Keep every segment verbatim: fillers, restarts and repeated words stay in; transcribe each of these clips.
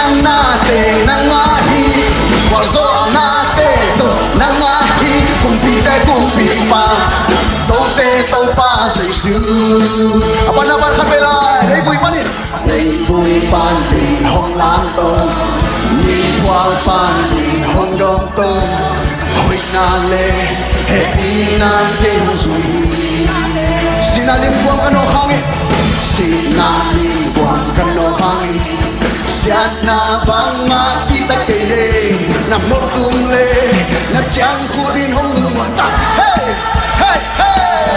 Nate nang ahi, gualzawhnate zong nang ahi, kumpite kumpipa, tote Topa Jesu. A pan a pan khat vei lai, leivui panin. Leivui panin hong lamto, miphual panin hong dawngto, hoihna le hehpihna kei hong zui hi. Sihna limguam ka nawk hang hi, sihna limguam ka nawk hang hi. Siatna bangmah kihta kei leh, na motum le na ciangkhut in hong lungmuang sa. Hey! Hey! Hey!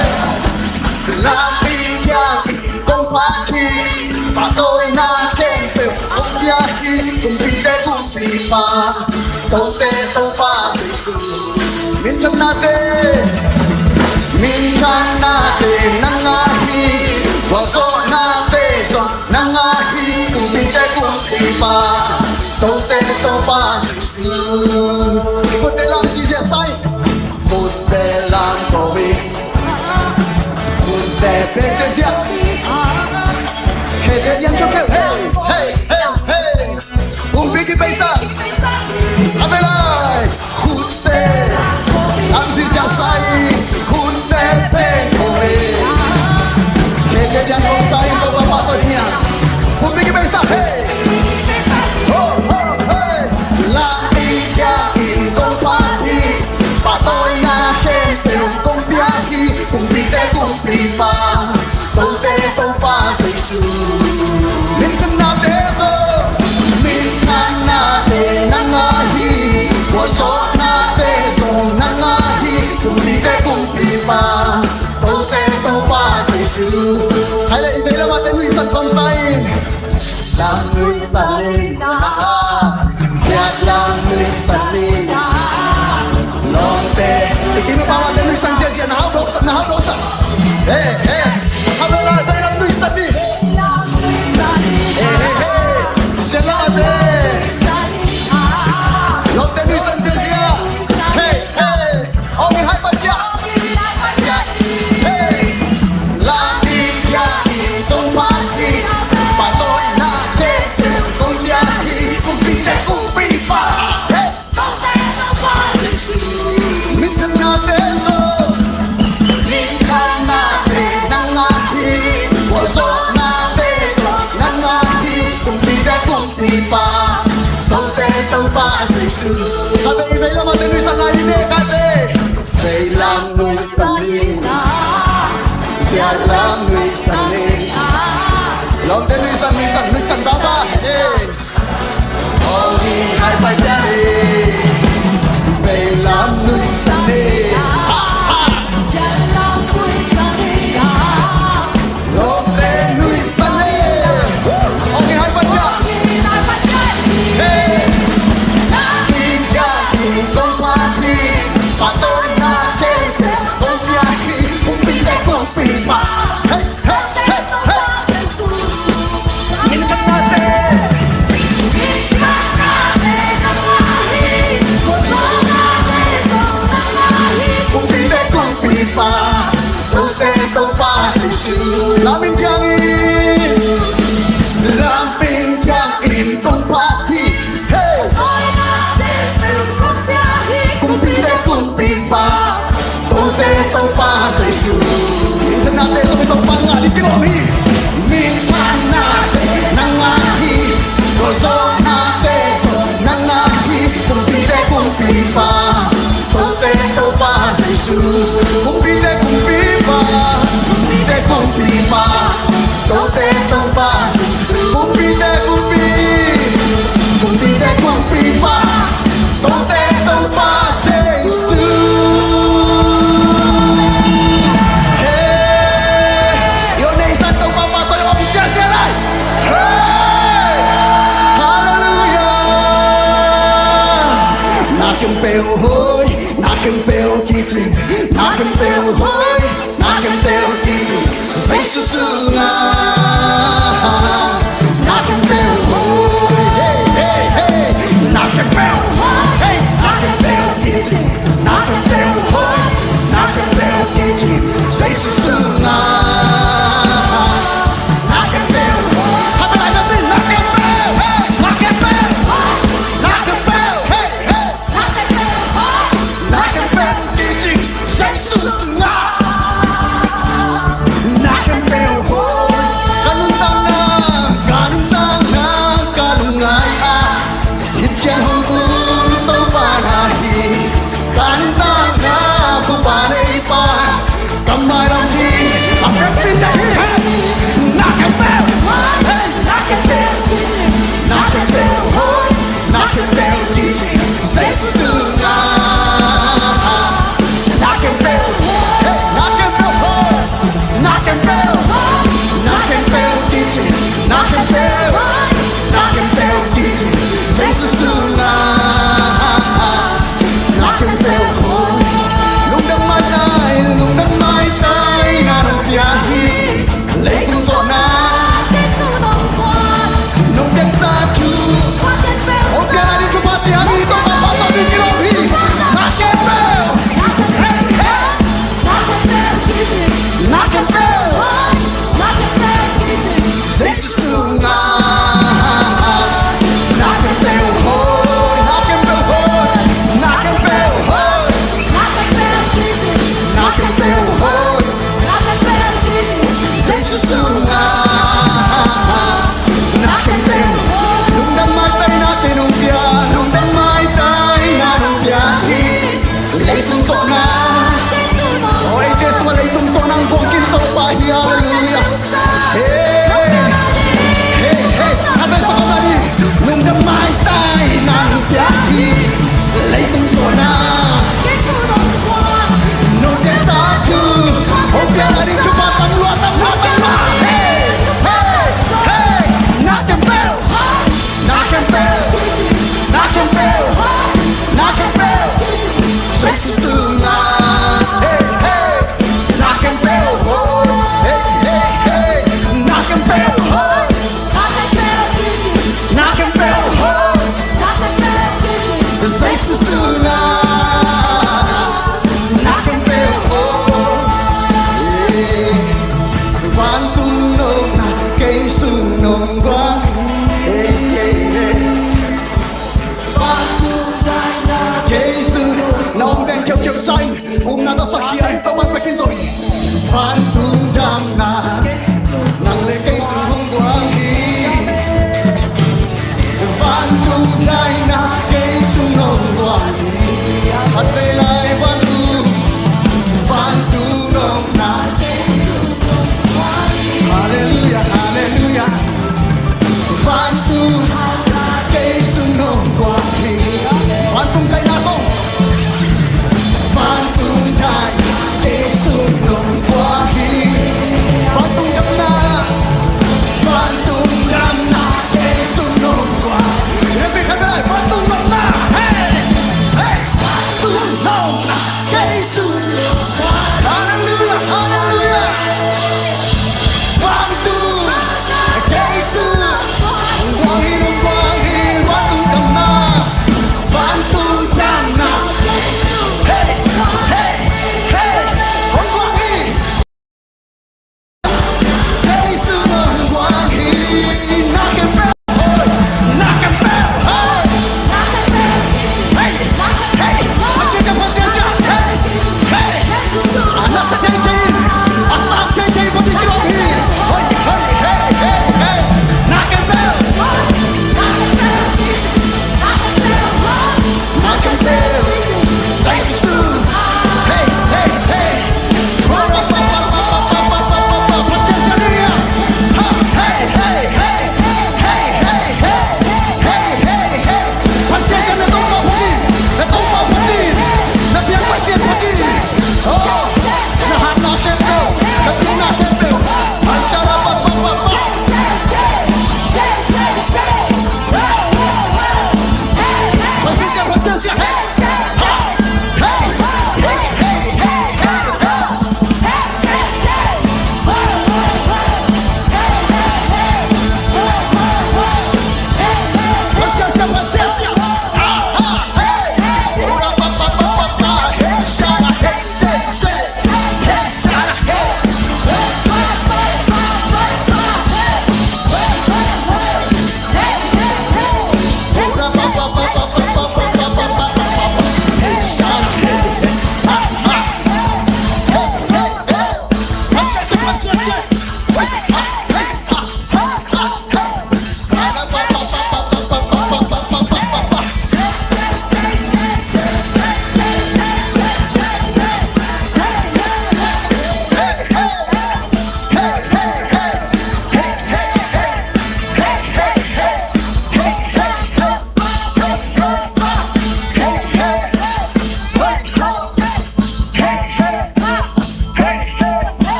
Lampi kiang kong phat hi, pahtawina khempeuh kong pia hi, kumpite kumpipa, tote Topa Jesu. Minthanna te, minthanna te nang ahi, gualzawhnate zong nang ahi, kumpite kumpipa, tote Topa Jesu. Khut te lam ziahziah sa in, khut te lam ko in, khut te bek ziahziah. Khete diang kheukheu, hey, hey, hey, hey. Kumpi kipeisa. Khat vei lai. Khut te lam ziahziah sa in, khut te bek ko in. Khete diang kong sa in, Topa pahtawi ding hi. Kumpi kipeisa, hey. Ho, ho, hey. Lampi ciangin kong phat hi, pahtawina khempeuh kong pia hi, kumpite kumpipa, tote Topa Jesu. Minthanna te zong, minthanna te nang ahi, gualzawhnate zong nang ahi, kumpite kumpipa, tote Topa Jesu. Khai le i vei lam a te nuihsan kong sa in. Lam nuihsan ni na, siat lam nuihsan ni na. Lawmte, i kim pau a te nuihsan ziahziah, na hau dawksak, na hau dawksak. Hey, hey, hau dawksak, lam nuihsan ni. Hey, hey, hey, siat lam a te. Lawmte nuihsan ziahziah. Hey, hey. Ong in hai pan kia. Hey. Lampi ciangin kong phat hi, pahtawina khempeuh kong pia hi, kumpite kumpipa. Hey. Minthanna te zong, minthanna te nang ahi, gualzawhnate zong nang ahi, kumpite kumpipa, tote Topa Jesu. Khat vei, i vei lam a te nuihsan lai ding hi, khat vei. Vei lam nuihsan ni na, siat lam nuihsan ni na. Lawmte nuihsan, nuihsan, nuihsan baba. Hey. Ong in hai pan kia. Vei lam nuihsan ni na. Ha, ha. Siat lam nuihsan ni na. Lawmte nuihsan ni. Ong in hai pan kia. Hey. Lampi ciangin kong phat hi, pahtawina khempeuh kong pia hi, kumpite kumpipa. Hey, hey, hey, hey. Minthanna te. Kumpite kumpipa, tote Topa Jesu. Lampi ciangin, lampi ciangin kong phat hi. Hey! Kumpite kumpipa, tote Topa Jesu. Minthanna te zong i Topa ngah ding kilawm hi. Minthanna te nang ahi, gualzawhnate zong nang ahi, kumpite kumpipa, tote Topa Jesu. Kumpite kumpipa, kumpite kumpipa, tote Topa Jesu. Kumpite kumpi, kumpite kumpipa, tote Topa Jesu. Hey, yo nei san Topa pahtawi ong sia sia lai. Hey, hallelujah. Na khempeuh hoih, na khempeuh kicing, na khempeuh hoih, na khempeuh kicing, Jesu sungah. Na khempeuh hoih, hey, hey, hey. Na khempeuh hoih, hey, na khempeuh kicing, na khempeuh hoih, na khempeuh kicing, Jesu sungah. Na khempeuh hoih. Khat vei lai napi, na khempeuh hoih, na khempeuh Ngai a, hi ciang hong tung Topa na hi. Tan tan na Topa nei pa. Kamai lam hi. A pek pin na hi. Na khempeuh. Hey, na khempeuh. Na khempeuh. Na khempeuh. Jesu na. Na khempeuh. Hey, na khempeuh. Na khempeuh, na khempeuh, teaching, na khempeuh, na khempeuh, teaching, Jesu na.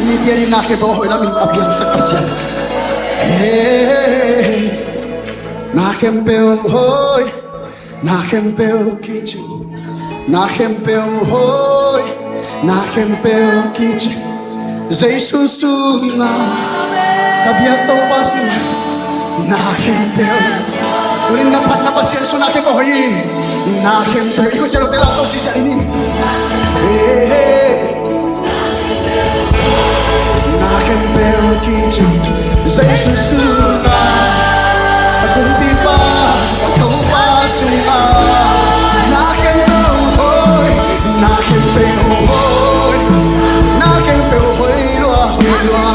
Ni tian in na khempeuh a hoih lamin a piangsak Pasian. Hey, na khempeuh hoih, na khempeuh kici, na khempeuh hoih, na khempeuh kici. Jesu sungah, ka biak Topa sungah, na khempeuh. Tunin na phatna Pasian sungah na khempeuh hoih hi. Na khempeuh, i khusia lote lamto sisiah ni. Hey, hey, hey. Na khempeuh kici, Jesu sungah, ka kumpipa, ka Topa sungah, na khempeuh hoih, na khempeuh hoih, na khempeuh hoih lua, hoih lua.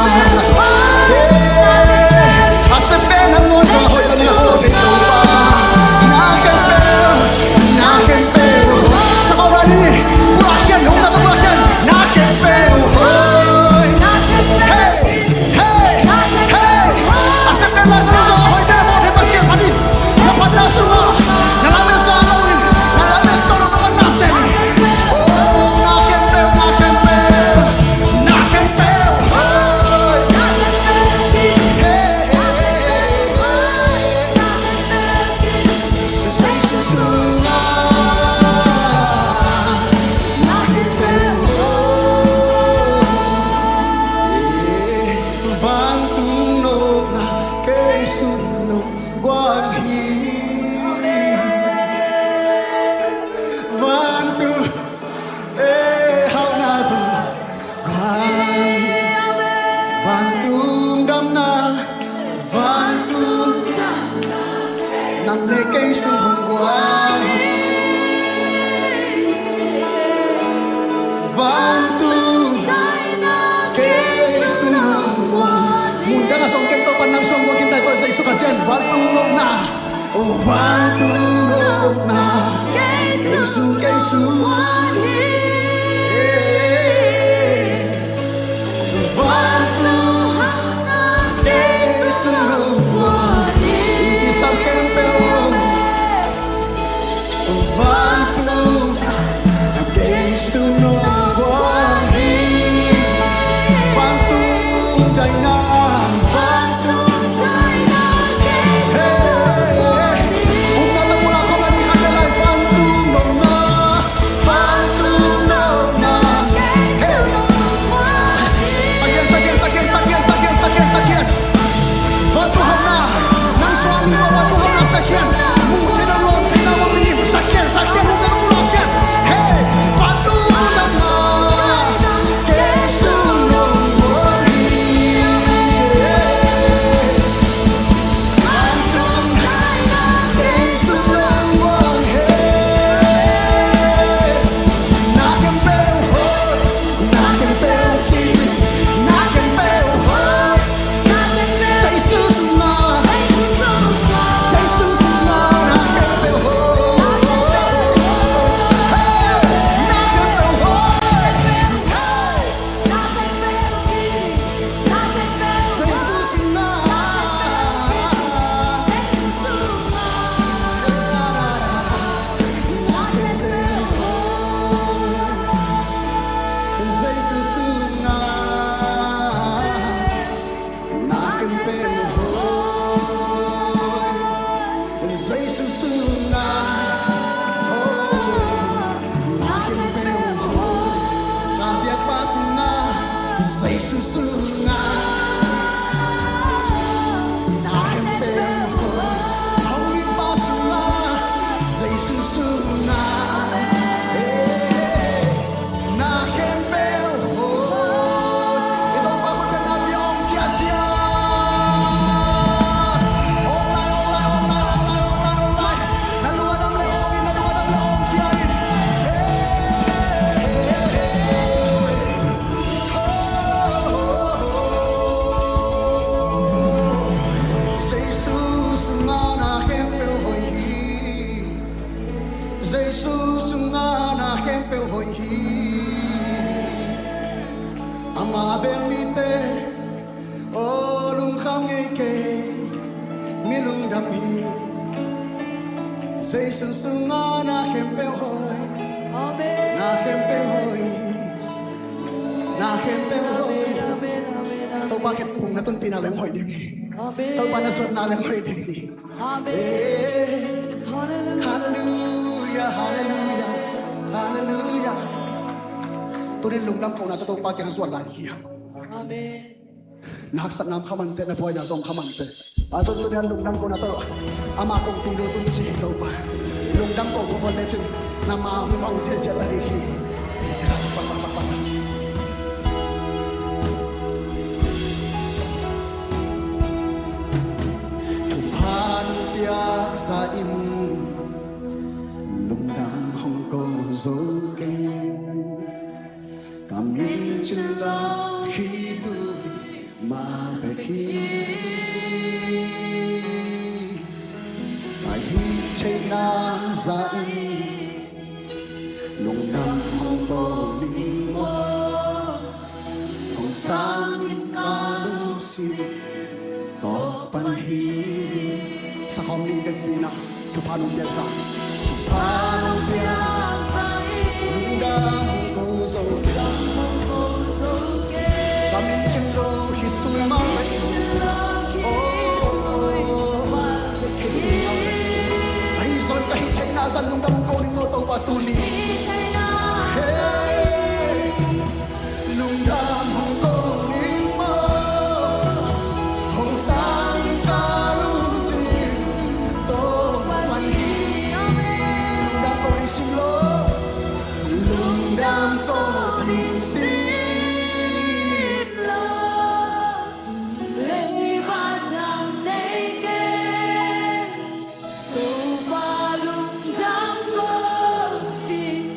Hey, a sep pen a ngawn sungah hoih, ka na hoih thei Topa, na khempeuh. Na khempeuh. Sa ko rani. Pulak hian, hong na pulak hian. Na khempeuh hoih. Hey, hey, hey. A sep pen lai sa lo zong a hoih pen a mawh thei Pasian phat in. Na phatna sungah, na lamet sa lo in, na lamet sa lo tawh na sem. Oh, na khempeuh, na khempeuh. Na khempeuh hoih. Hey, hey, hey, hey. Jesu sungah na khempeuh hoih. Vantung nopna kei sung nong guan hi. Vantung, eh, hauhna zong guan hi. Vantung damna, vantung nang le kei sung hong guan hi. Vantung kei sung hong guan hi. Mun dang a song kem Topa nang sung guan kim tai tawh Jesu Khasian. Vantung nopna, vantung nopna kei sung, kei sung guan hi. Vantung hauhna kei sung hong guan hi. I kisam khempeuh. Vantung kei sung hong guan hi. Vantung daihna, vantung daihna kei sung hong guan hi. Upna tawh pulak khawm lai, mi khat peuh lai, vantung nopna. Vantung nopna. Hey. Sakhian, sakhian, sakhian, sakhian, sakhian, sakhian, sakhian. Vantung hauhna. Nang suang ning tawh vantung hauhna sakhian. Muh theihna, lawm theihna, lawm ning. Sakhian, sakhian, hong ka lawm, lawm khian. Hey, vantung nopna. Kei sung nong guan hi. Jesu sungah na khempeuh hoih. Jesu sungah, oh, na khempeuh hoih. Ka biakpa sungah, Jesu sungah, na khempeuh hoih. Hong itpa sungah, Jesu sungah, eh, na khempeuh hoih. I Topa khut beng na pia om siasia. Om lai, om lai, om lai, om lai, om lai, om lai, om lai. Na lung a dam le om in, na lung a dam le om khia in. Hey, hey, hey, hey. Jesu sungah na khempeuh hoih hi. Jesu sungah na khempeuh hoih hi. Amah a bel mite aw lungkham ngei kei, mi lungdam hi. Jesu sungah na khempeuh hoih. Amen. Na khempeuh hoih. Na khempeuh hoih. Pa khempeuh na tunpihna leng hoih ding hi. Amen. Topa na suanna leng hoih ding hi. Amen. Amen. Hallelujah. Hallelujah, hallelujah, hallelujah. Tunin lungdam kohna tawh Topa kiang suan lai ding hi. Amen. Na haksatna kha mah inteh, na buaina zong kha mah inteh. Tua zong tuni-in lungdam kohna tawh ama kongpi lut un ci hi. Topa lungdam ko ko lecin na ma hong bang ziahziah ta ding hi. Thupha nong piak zah in lungdam hong ko zo keng. Ka min cin lo khitui mah bek hi. Ka hih theihna zah in lungdam hong ko ning maw. Hong sang in ka lungsim tawh pan hi. Sakhawm nih vekpi na. Thupha nong piak zah, thupha nong piak zah in lungdam hong ko zo keng. Ka min cin lo khitui mah bek hi. Oh, khitui mah bek hi. Ahi zong ka hih theihna zah in lungdam ko ning maw Topa tuni. Hey. Lungdam hong ko ning maw. Hong sang in ka lungsim tawh pan hi. Lungdam ko ning sim lo. Lungdam ko ning sim lo. Leiba dang nei keng. Topa lungdam ko ding.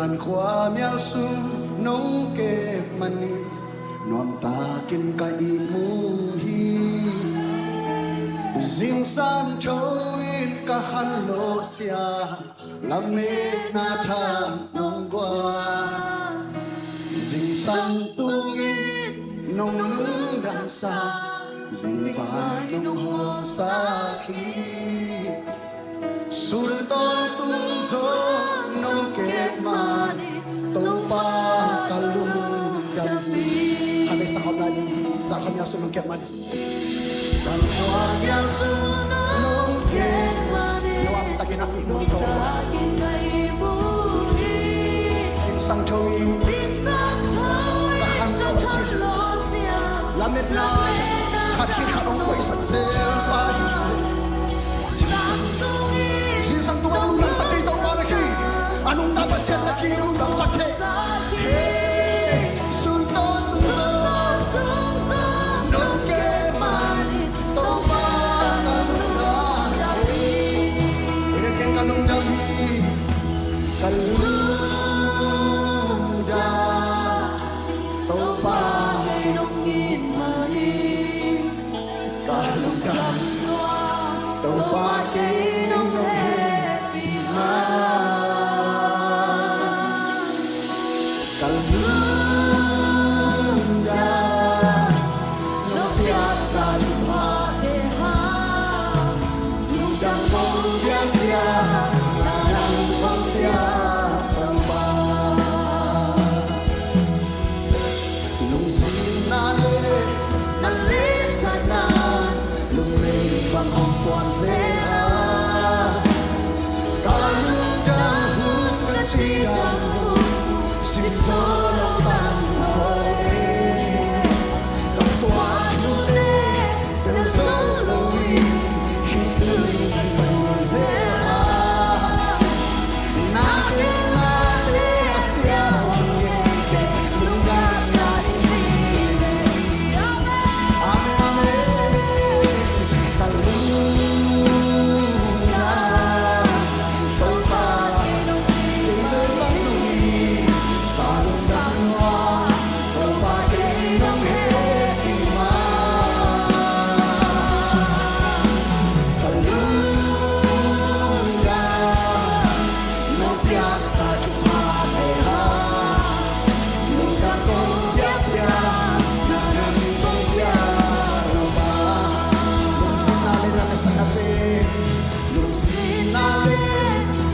An khua mial sung nong kep manin nuamtakin ka ihmu hi. Zingsang tho in ka khan lawh siam, lametna thak nong guan. Zingsang tungin nong lungdamsak, zingvai nong hawmsak hi. Sun tawntung zong nong kep manin Topa ka lungdam hi. Khat vei sang khawm lai ni. Zingsang tho in nong kep manin. Zingsang tho in nong kep manin. Nuamtakin ka ihmu hi Topa. Zingsang tho in ka khan lawh siam, lametna khat khit khat hong koihsak zel pa hi ci. Zingsang tungah lungdamsak thei Topa na hi. A nungta Pasian na hi lungdamsak thei. Hey, sun tawntung zong nong kep manin Topa ka lungdam hi. Ken ka lungdam hi. Ka lungdam. Topa kei nong it manin ka lungdam. Topa kei nong hehpih manin ka lungdam. Nong piaksa thuphate hang lungdam kong piakpiak, na nang kong piak Topa. Lungsim na le na leisakna, lungmei bang hong tuam zel a, ka lungdam hun, ka cidam hun, sim zo lo, tam zo e. Ka tuah thute tel zo loin, khit tui ka tuam zel a, na kei mate a sia hong ngeite lungdamna i hi ve. Amen, amen. Ka lungdam. Topa kei nong it manin ka lungdam. Topa kei nong hehpih manin ka lungdam. Nong piaksa thuphate hang lungdam kong piakpiak, na nang kong piak Topa. Lungsim na le na leisakna te, lungsim na le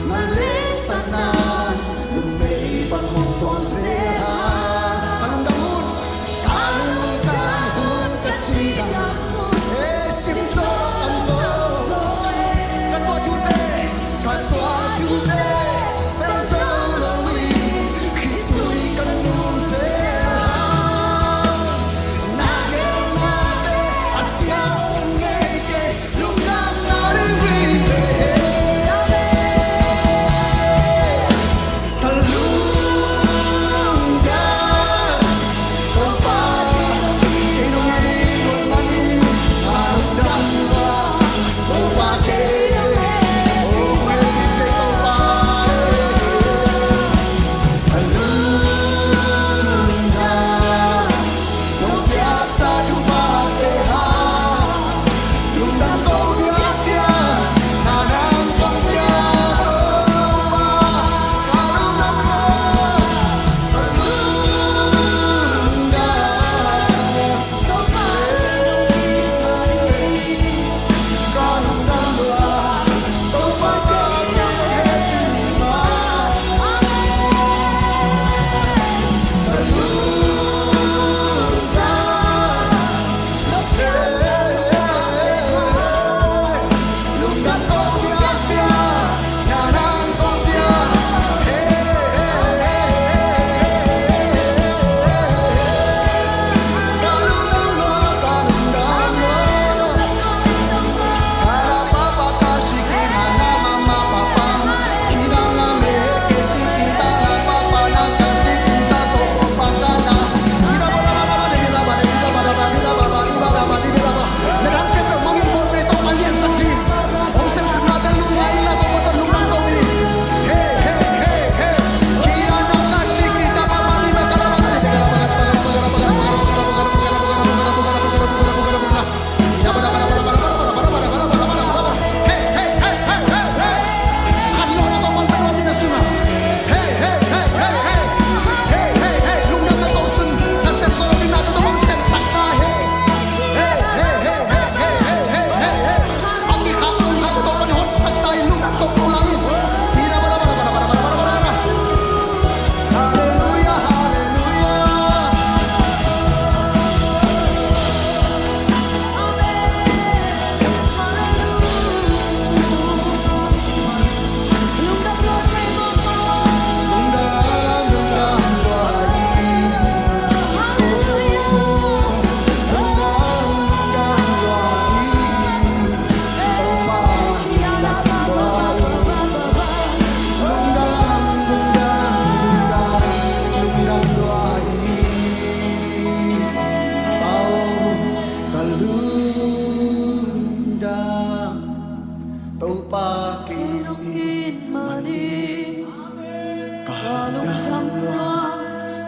na leisakna, lungmei bang hong tuam zel a, ka lungdam hun, ka lungdam hun, ka cidam hun, e, sim zo, tam zo. Ka tuah thute, ka tuah thute tel zo loin,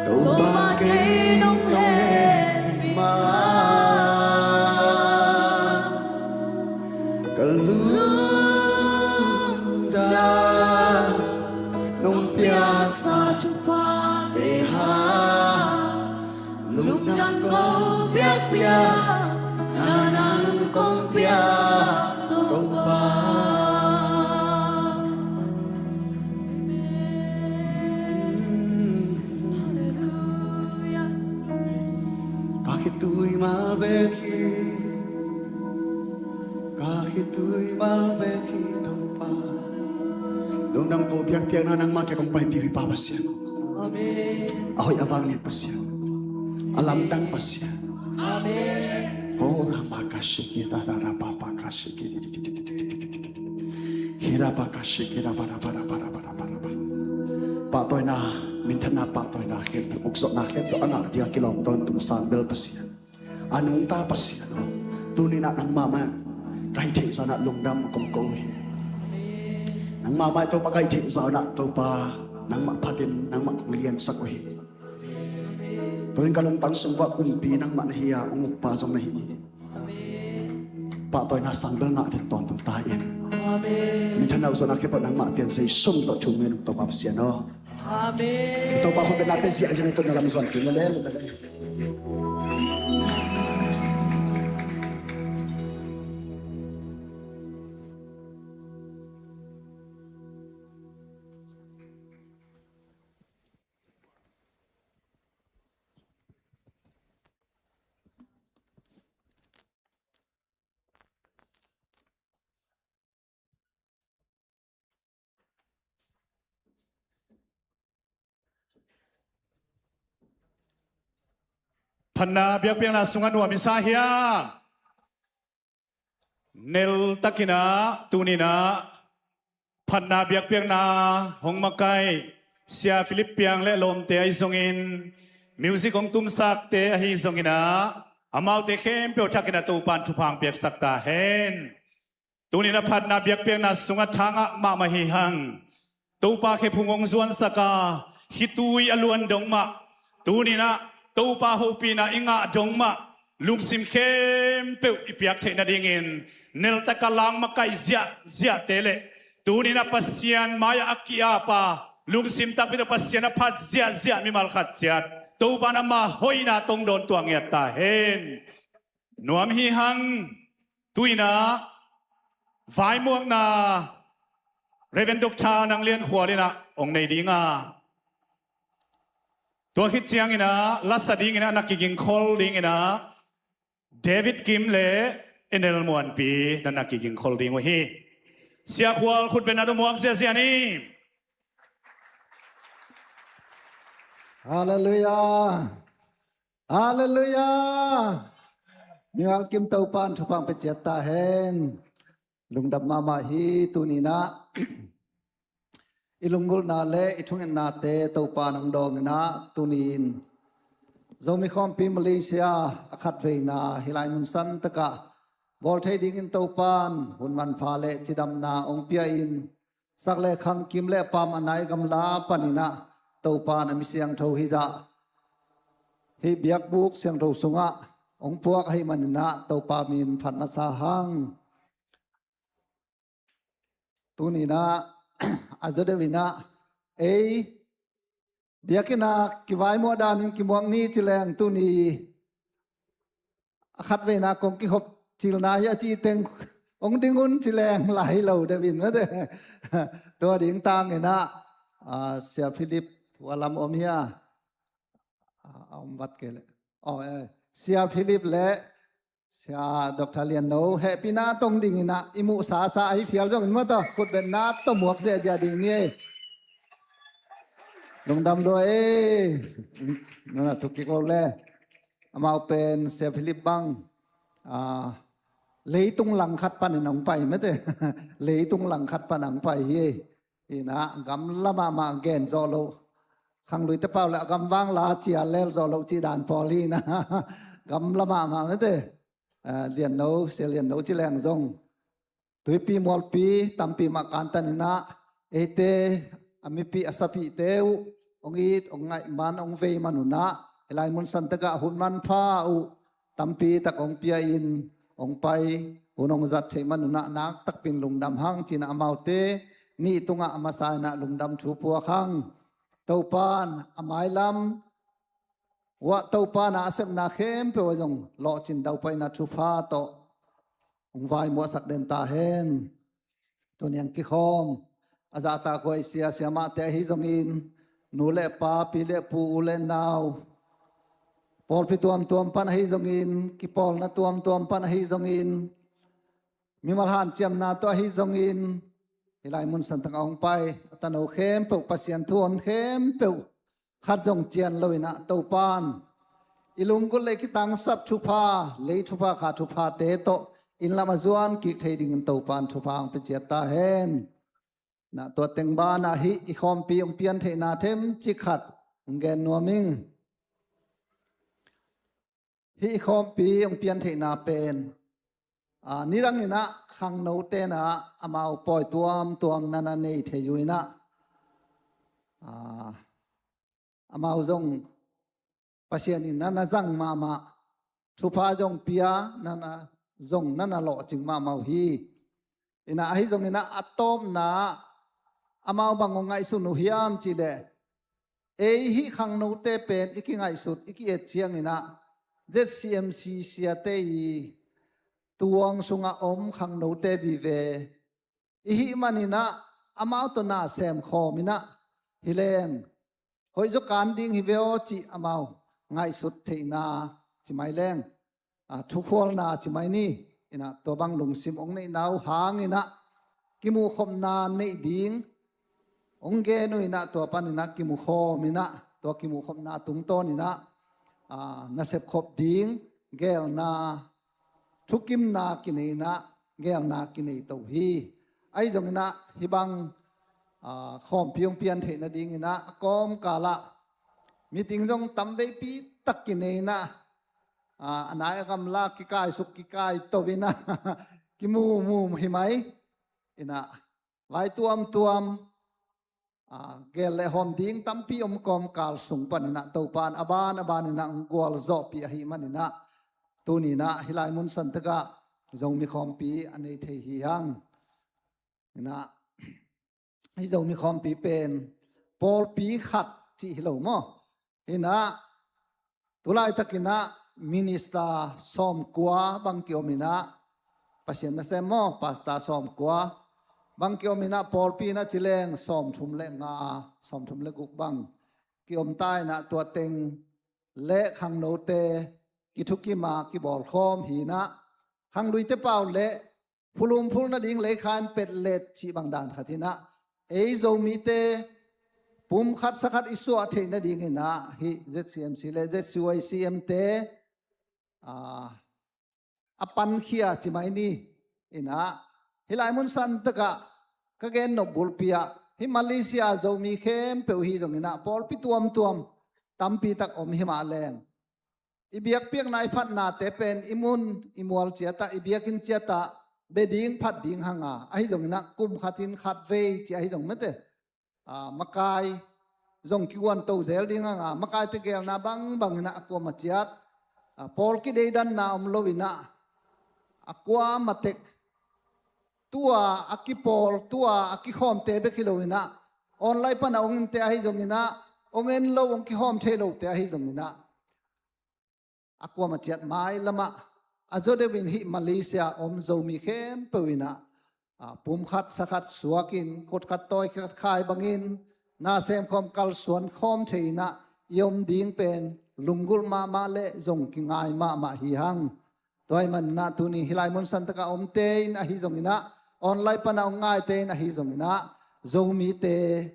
Topa kei nong heh mah, ka lungdam nong piaksa thuphate hang, lungdam ko biakpiakna nang kong piak Topa. Halleluiah. Ka khitui mal bek hi, ka khitui mal bek hi Topa. Lungdam ko biakpiakna nangmah kiang kong paipih hi Pa Pasian. Amen. A hoih a vang lian Pasian, a lamdang Pasian. Amen. Oh, Rama Kashiki, Rara Papa Kashiki, Hirapa Kashiki, Rapa, Rapa, Rapa, Rapa, Rapa, Rapa. Pahtawina, minthanna, pahtawina khempeuh, ukzawhna khempeuh a ngah dia kilawm tawntung Sang Bel Pasian, a nungta Pasian aw, tuni-in ah nangmah mah ka hih theih zah-in ah lungdam kong ko uh hi. Nangmah mah Topa ka hih theih zah-in ah Topa nangmah phatin nangmah kong liansak uh hi. Tuni-in ka lungtang sung uah kumpi nangmah na hi a, hong ukpa zong na hi hi. Pahtawina Sang Bel ngah ding tawntung ta in. Amen. Minthanna, ukzawhna khempeuh nangmah pian, Zeisu min tawh thu ngen uh Topa Pasian aw. Amen. Topa khut bengna pia ziahziah in, tun na lam zuan kei ni le. Phatna biakpiakna sungah nuam i sa hiam? Neltakin ah, tuni-in ah phatna biakpiakna hong makaih Sia Philip Piang le lawmte ahi zongin, music hong tumsakte ahi zongin ah, amaute khempeuh thakin ah Topa'n thupha hong piaksak ta hen. Tuni-in ah phatna biakpiakna sungah tha ngah mahmah hi hang. Topa khephung hong zuansak a, khitui a luan dong mah, tuni-in ah Topa hopihna i ngah dong mah, lungsim khempeuh i piak theih nadingin neltak a lang makaih ziahziahte le tuni-in ah Pasian mai-ah a ki-ap a, lungsim takpi tawh Pasian a phat ziahziah mimal khat ciat, Topa'n ama hoihna tawh hong dawntuah ngiat ta hen. Nuam hi hang. Tu-in ah vaimuakna Reverend Doctor Nang Lian Khual in ah hong nei ding a, tua khit ciangin ah lasa dingin ah na kigingkhol dingin ah David Kim le Enel Muanpi na na kigingkhol ding uh hi. Sia Khual, khut bengna tawh muak ziahziah ni. Halleluiah. Halleluiah. Mimal kim Topa'n thupha hong pia ciat ta hen. Lungdam mahmah hi. Tuni-in ah i lunggulhna le i thungetnate Topa'n hong dawng in ah, tuni-in Zomi Khawmpi Malaysia a khatveina hih lai mun santak ah bawl thei dingin Topa'n hun manpha le cidamna hong pia-in, sak le khang, kim le pam a nai gamla panin ah Topa'n a mi siangtho hih zah hih biakbuk siangtho sungah hong puak ahih manin ah Topa min phat masa hang. Tuni-in ah a zaw deuh in ah ei biakinn ah kivaimuah danin kimuak ni ci leng, tuni a khatveina kong kikhop cilna hi a cih teng hong ding un ci leng lai lo deuh in mate. Tua ding tangin ah, ah, Sia Philip, hua lam om hia? Ah, a om vat kei leh. Oh, eh, Sia Philip le Sia Doctor Lian No, hehpihna tawh dingin ah i muh sasa ahi phial zongin maw, tua khut bengna tawh muak ziahziah ding ni ei. Lungdam lua ei. Nana thuk kik lo le. Amau pen Sia Philip bang, ah, leitung langkhat panin hong pai mate. Leitung langkhat pan hong pai hi ei. Hi-in ah gamla mahmah, gen zawh loh, khangluite pau le a gamvang la cia lel zawh loh cih dan pawl hi-in ah gamla mahmah mate. Ah, Lian No, Sia Lian No ci leng zong tuipi mualpi tampi mah kantan in ah eite a mipih a sapihte uh hong it, hong ngaih man, hong vei man unah, hih lai mun santakah hun manpha uh tampi tak hong pia in, hong pai, hun hong zat theih man unah, nak takpin lungdam hang cinah amaute nih tungah a masa inah lungdam thu puak hang. Topan a mailam uah Topan a sepna khempeuh ah zong lawhcin daupai inah thupha tawh hong vaimuahsak den ta hen. Tuniang kikhawm a zahtakhuai sia siamahte ahi zongin, nu le pa, pi le pu, u le nau, pawlpi tuamtuam pan ahi zongin, kipawlna tuamtuam pan ahi zongin, mimal hanciamna tawh ahi zongin, hih lai mun santakah hong pai a tano khempeuh, Pasian thu hon khempeuh khat zong cian lo inah Topan i lunggulh le i kitangsap thupha, lei thupha, kha thuphate tawh inn lam a zuan kik thei dingin Topan thupha hong pia ciat ta hen. Na tua teng banah hih i khawmpi hong pian theihna themcik khat hong gen nuam ing. Hih i khawmpi hong pian theihna pen, a, nidang inah khangnote nah amau pawi tuamtuam na na nei thei uh inah, a, amau zong Pasian in na na zang mahmah, thupha zong pia, na na zong na na lawhcing mahmah uh hi. Inah ahi zongin ah a tawpna amau bang hong ngaihsun uh hiam cihleh, ei hih khangnote pen i kingaihsut, i ki-et ciangin ah Z C M C siate i tuang sungah om khangnote vive i hih manin ah amau tawh na sem khawm inah, hi leng hoih zaw kan ding hi ve aw cih amau ngaihsut theihna, ci mai leng, a, thukhualna ci mai ni. Inah tua bang lungsim hong neihna uh hang inah kimuhkhopna neih ding hong gen uh inah, tua pan inah kimukhawm inah, tua kimuhkhopna tungtawn inah, a, nasep khop ding gelna, thukimna kinei inah, gelna kinei to hi. Ahi zongin ah hih bang, a, khawmpi hong pian theih nadingin ah a kawmkal ah meeting zong tamveipi tak kinei inah, a, a nai a gamla kikaisuk kikaito inah kimumum hi mai. Inah vai tuamtuam, a, gel le hawm ding tampi om kawmkal sung pan inah Topan a ban a ban inah hong gualzawhpih ahi man inah, tuni inah hih lai mun santakah Zomi khawmpi a nei thei hi hang. Inah hih Zomi khawmpi pen pawlpi khat cih hi lo maw? Inah tu laitakin ah minister sawmkua bang kiom inah, Pasian nasem maw, pastor sawmkua bang kiom inah, pawlpi inah ci leng sawmthum le nga, sawmthum le guk bang kiom ta inah, tua teng le khangnote kithukim a kibawlkhawm hi inah, khangluite pau le phulumphul nading leikha in petlet cih bang dan khat inah, ei Zomite pumkhat sakhat i suah theih nadingin ah hih Z C M C le Z C Y C M te, a, a pankhia ci mai ni. Inah hih lai mun santakah ka gen nop bulpi ah hih Malaysia Zomi khempeuh hi zongin ah, pawlpi tuamtuam tampi tak om hi mah leng, i biakpiakna, i phatnate pen i mun i mual ciatah, i biakinn ciatah bia ding, phat ding hang a, ahi zongin ah kum khatin khatvei ci ahi zong mate, a, makai zong kiguanto zel ding hang a, makaite gelna bangbang inah a kuamah ciat, a, pawl kideidanna om lo inah, a kuamah tek tua a kipawl, tua a kikhawmte bek hi lo inah, online pan a hong innte ahi zongin ah, hong en lo, hong kikhawm thei lote ahi zongin ah, a kuamah ciat mailamah a zaw deuhin hih Malaysia om Zomi khempeuh inah, a, pumkhat sakhat suakin, khutkhat tawikhat khai bangin na semkhawm, kalsuan khawm thei inah i om ding pen lunggulh mahmah le zong kingai mahmah hi hang. Tua ahih manin ah tuni hih lai mun santakah omte in ahi zongin ah, online pan a hong ngaite in ahi zongin ah, Zomite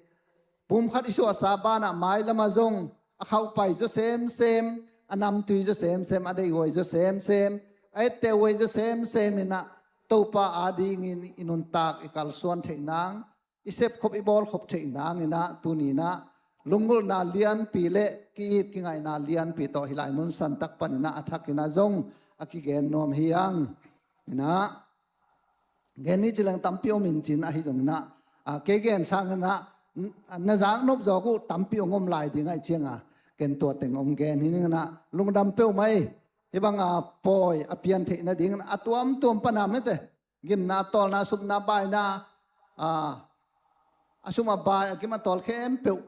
pumkhat i suahsa banah mailamah zong a khauhpai zaw semsem, a namtui zaw semsem, a deihhuai zaw semsem, a ettehhuai zaw semsem inah, Topa adingin i nuntak i kalsuan theih nang, i sepkhop i bawlkhop theih nang inah, tuni inah lunggulhna lianpi le ki-it kingaihna lianpi tawh hih lai mun santak pan inah a thak inah zong a kigen nuam hi hang. Inah gen ni ci leng tampi om in cin ahi zongin ah, a, kei gen sangin ah na zaknop zawk uh tampi hong om lai ding ahih cianga ken tua teng hong gen hi ning a, lungdam peuhmah ei. Hih banga pawi a pian theih nadingin a tuamtuam pana mete gimna a tawlna, a supna, a baina, a sum a bai, a gim a tawl khempeuh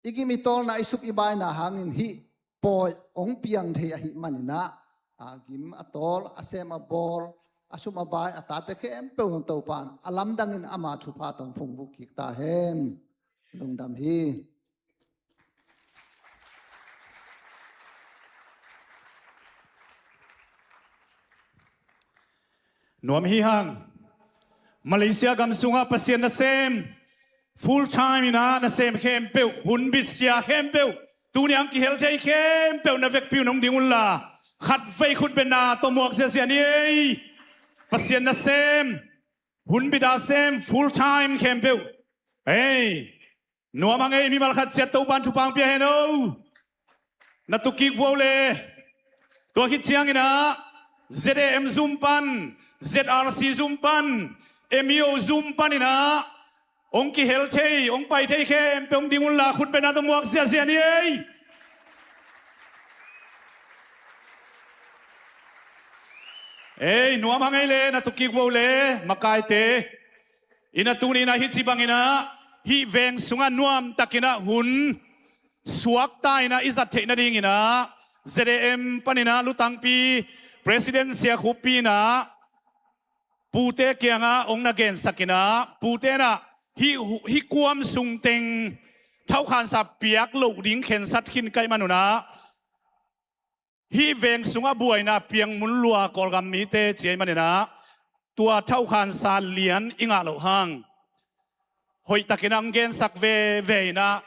i gim i tawlna, i sup i baina hangin hih pawi hong piang thei ahih manin ah, a gim a tawl, a sem a bawl, a sum a bai, a tate khempeuh hong Topan a lamdangin ama thupha tawh phungvuk kik ta hen. Lungdam hi. Nuam hi hang. Malaysia gam sungah Pasian nasem, full time in ah nasem khempeuh, hunbit sia khempeuh, tuni ang kihel thei khempeuh na vekpi un hong ding unla, khatvei khutbetna tawh muak ziazia ni ei. Pasian nasem, hunbit a sem, full time khempeuh. Ei, nuam hang ei, mimal khat ciat Topan thupha pia hen o. Na tuk kik vua uh le. Tua khit ciangin ah Z A M zum pan, Z R C zum pan, M E O zum panin ah hong kihel thei, hong pai thei khempeuh hong ding unla, khutbetna tawh muak ziazia ni ei. Ei, nuam hang ei le, na tuk kik vua uh le, makaite. In ah tuni in ah hih ci bangin ah hih veng sungah nuamtakin ah hun suakta in ah i zat theih nadingin ah Z A M panin ah lutangpi President Sia Khup Pi in ah pute kiangah hong na gensak in ah, pute in ah hih, hih kuam sungteng thaukhansa piak loh ding khensat khin ka hih manun ah, hih veng sungah buaina piang mun lua Kawlgam mite ci ahih manin ah, tua thaukhansa lian i ngah loh hang hoihtakin ah hong gensak veve in ah,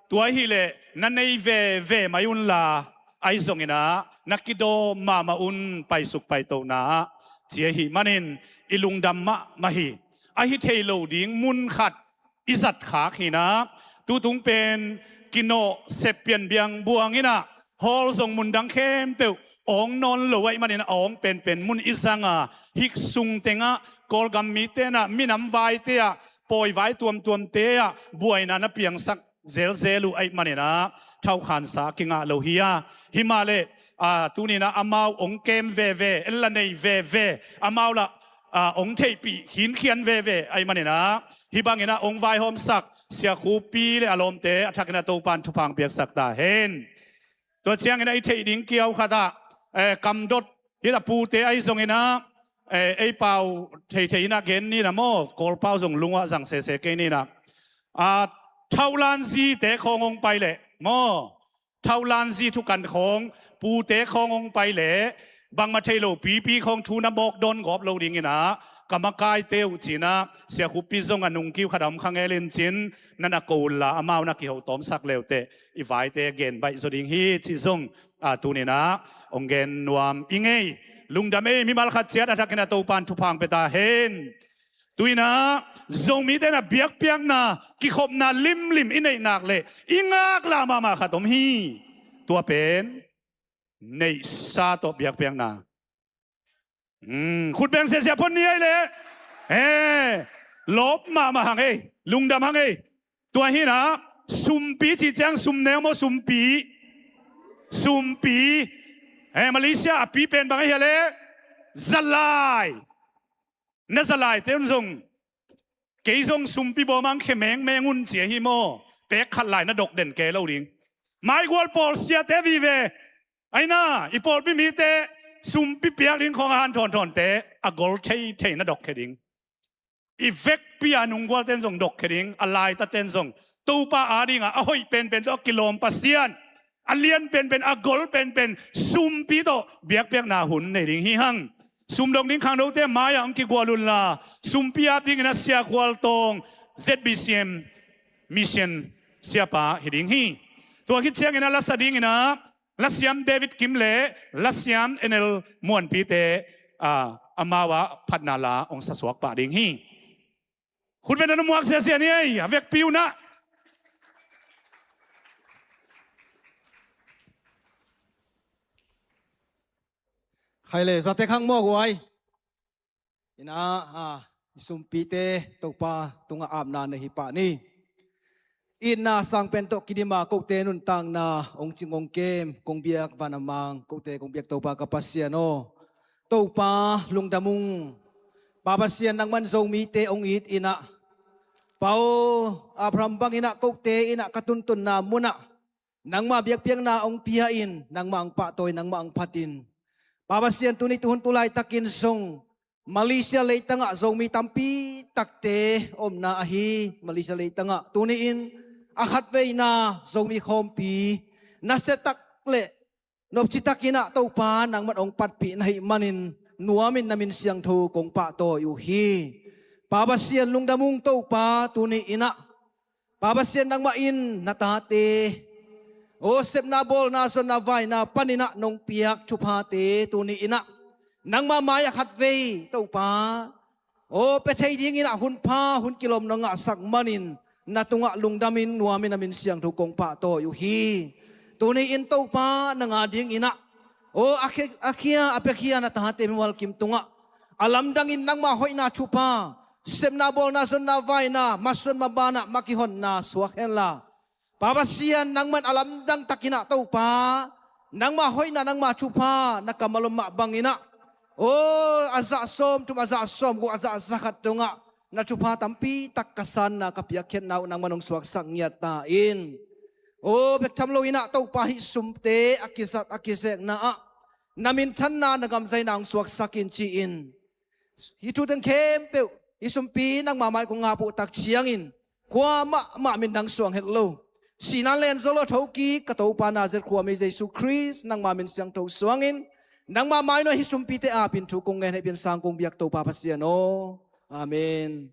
tua ahih leh na nei veve mai unla, ahi zongin ah na kidawm mahmah un, paisuk paitohna ah ci ahih manin i lungdam mahmah hi. Ahi thei lo ding mun khat i zat khak hi in ah, tutung pen kinawh sep pian biang buang in ah, hall zong mundang khempeuh awng nawn lo ahih manin ah, awng penpen mun i zang a, hih sungteng ah Kawlgam mite in ah, minam vaite ah, pawi vai tuamtuamte ah buaina na piangsak zelzel uh ahih manin ah thaukhansa kingah lo hi a, himahleh, a, tuni in ah amau hong kem veve, en la nei veve, amau lah, a, hong theihpih khinkhian veve ahih manin ah, hih bangin ah hong vaihawmsak Sia Khup Pi le a lawmte a thakin ah Topan thupha piaksak ta hen. Tua ciangin ah i theih ding kiau khat ah, eh, kamdot hih a pute ahi zongin ah, eh, ei pau theithei in ah gen ni in ah maw, Kawl pau zong lung ah zang sese kei ni in ah. A, thaulan zite khawng hong pai leh maw, thaulan zi thukan khawng, pute khawng hong pai leh, bangmah thei lo pipi khawng thu na mawk dawn gawp lo dingin ah, ka makaite uh ci-in ah, Sia Khup Pi zong a nung kiu khat a om kha ngel in cin, na na ko unla, amau na kiho tawmsak leuteh, i vaite gen baih zaw ding hi cih zong, a, tuni in ah hong gen nuam i ngei. Lungdam ei, mimal khat ciat a thakin ah Topan thupha pia ta hen. Tu-in ah Zomite in ah biakpiakna, kikhopna limlim i neih nak leh i ngaklah mahmah khat om hi. Tua pen neihsa tawh biakpiakna. Hmm, khut beng siasia phot ni ei le. Eh, lawp mahmah hang ei, lungdam hang ei. Tua hi in ah, sumpi cih ciang sum neu maw, sumpi? Sumpi. Eh, Malaysia a pi pen bang ahi a le? Zalai. Na zalaite un zong, kei zong sumpi bawm ang khia mengmeng un ci ahi maw? Pek khat lai na dok den kei lo ding. Maigual pawl siate vive. Aina, i pawlpi mite sumpi piak ding khawng a han thawnthawnte a gol theithei na dok khia ding. I vekpi a nunggualten zong dok khia ding, a laitaten zong. Topa adingah a hoih penpen tawh a kilawm Pasian, a lian penpen, a gol penpen, sumpi tawh biakpiakna hun nei ding hi hang. Sumdong ding khangnote mai-ah hong kigual unla, sumpi ap dingin a Sia Khual Tawng, Z B C M Mission siapa hi ding hi. Tua khit ciangin a lasa dingin ah, lasiam David Kim le lasiam N L Muanpite, a, amau ah phatna la hong sasuak pah ding hi. Khutbetna na muak siasia ni ei, a vekpi un ah. Khai le, zate khang maw guai. Ina, a, i sumpite Topa tungah apna nei hi pah ni. itna sang pen tawh kidima kote nuntakna hong cing hong kem, kong biak van a mang kote kong biak Topa ka Pasian aw. Topa lungdam ung. Pa Pasian nangman Zomite hong it inah, Pa aw, Abraham bang inah kote inah ka tuntunna munah nangma biakpiakna hong pia in, nangma hong pahtawi, nangma hong phat in. Pa Pasian tuni tuhun tulaitakin zong Malaysia leitangah Zomi tampi takte omna ahi Malaysia leitangah tuni-in a khatveina Zomi khawmpi nasia tak le nopci takinah Topa nangman hong patpih na hih manin nuamin na min siangtho kong pahtawi uh hi. Pa Pasian lungdam ung Topa tuni inah. Pa Pasian nangmah in na tate aw sepna bawlna zonna vaina paninah nong piak thuphate tuni inah nangma mai-ah khatvei Topa aw pia thei dinginah hunpha hun kilawm nong ngahsak manin na tungah lungdamin nuamin a min siangtho kong pahtawi uh hi. Tuni-in Topa nang a dinginah aw a khia a piakhia na tate mimal kim tungah a lamdangin nangma hoihna thupha sepna bawlna zonna vaina masuan mabanah makihonna suak henla. Pa Pasian nangman a lamdang takinah Topa nangma hoihna nangma thupha na kammal om mah banginah aw a zah sawm thum a zah sawm guk a zah zakhat tungah na thupha tampi tak ka sanna ka piakkhiatna uh nangman hong suaksak ngiat ta in. Aw bek tham lo inah Topa hih sumte a kizat a kizekna ah na minthanna na gamzaina hong suaksak in ci-in hih thuteng khempeuh hih sumpi nangma mai kong ap uh tak ciangin kuamah mah min dang suang het lo. Sinan len zo lo thokik ka Topa Nazareth khuami Jesu Khrist nangma min siangtho suangin nangma mai nuai hih sumpite apin thu kong ngen hehpih in sang kong biak Topa Pasian aw. Amen.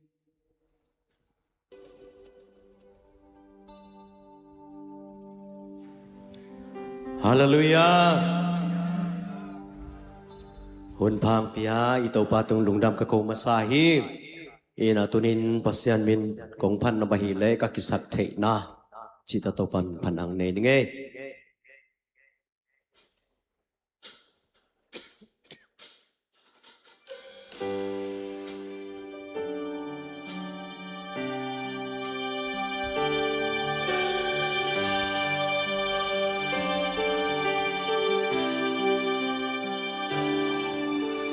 Halleluiah. Hunpha hong pia i Topa tung lungdam ka ko masa hi. Inah tunin Pasian min kong phat na bahi le ka kisak theihna cihta Topan phat ang nei ning ei.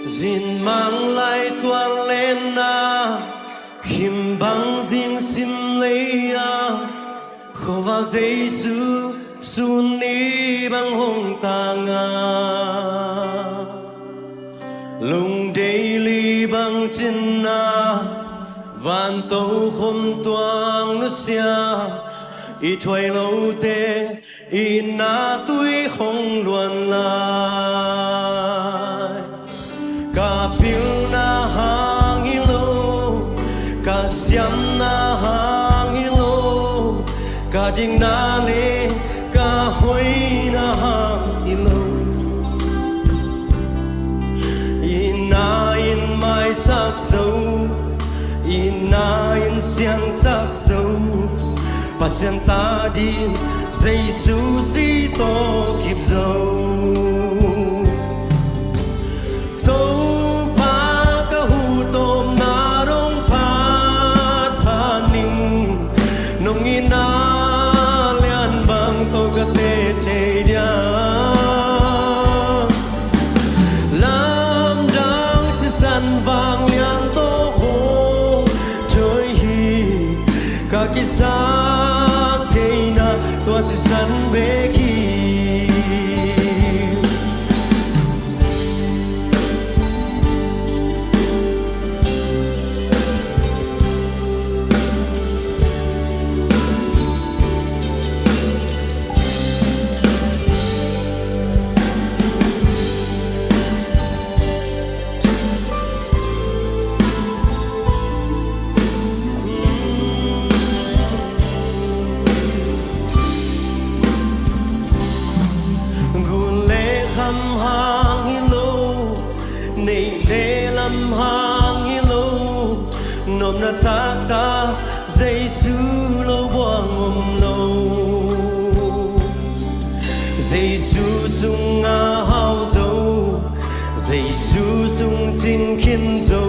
Zin mang lai tuan lenna him bang zing sim lei-a khuavak Jesu sun ni bang hong tanga lungdei li bang cinna vanto khom tuang nusia i thuai lote i na tui khong luan lai. Ka pilna hang hi lo, ka siamna hang hi lo, ka dikna le ka hoihna hang hi lo. I na in maisak zo, i na in siangsak zo, Pasian ta ding Jesu si tawh kip zo. Topa ka huh tawpna dong phat phat ning, nong itna lian bang tawh ka teh thei dia. Lamdang sisan vanglian tawh kong thawi hi, ka kisak theihna tua sisan bek hi. Gun le kham hang hi lo, neih le lam hang hi lo, nopna taktak Jesu lo buang om lo. Jesu sungah hau zo, Jesu sung cing khin zo,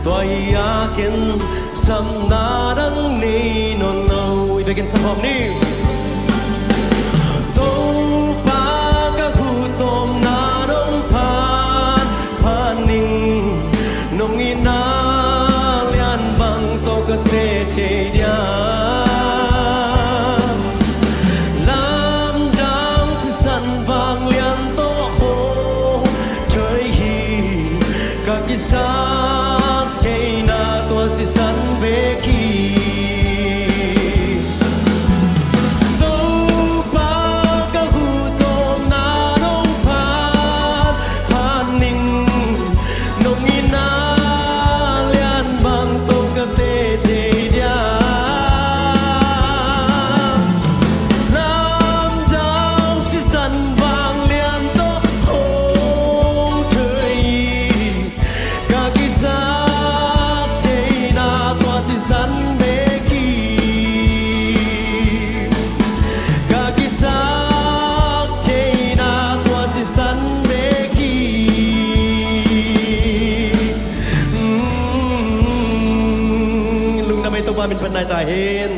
tua hi a ken samna dang nei nawn lo. Kin sa khawm ni. Topa ka huhtawmna nong phat, phat ning, nong itna lian bang tawh ka teh thei dia. Lamdang sisan vanglian tawh a khawng thei hi. Ka kizak theihna tua sisan bek hi. Topa ka huhtawmna nong phat, phat ning, nong itna lian bang tawh ka teh thei dia. Lamdang sisan vanglian tawh khawng thei hi. Ka kizak theihna tua sisan bek hi. Ka kizak theihna tua sisan bek hi. Mm, lungdam ei, Topa min phat nai ta hen.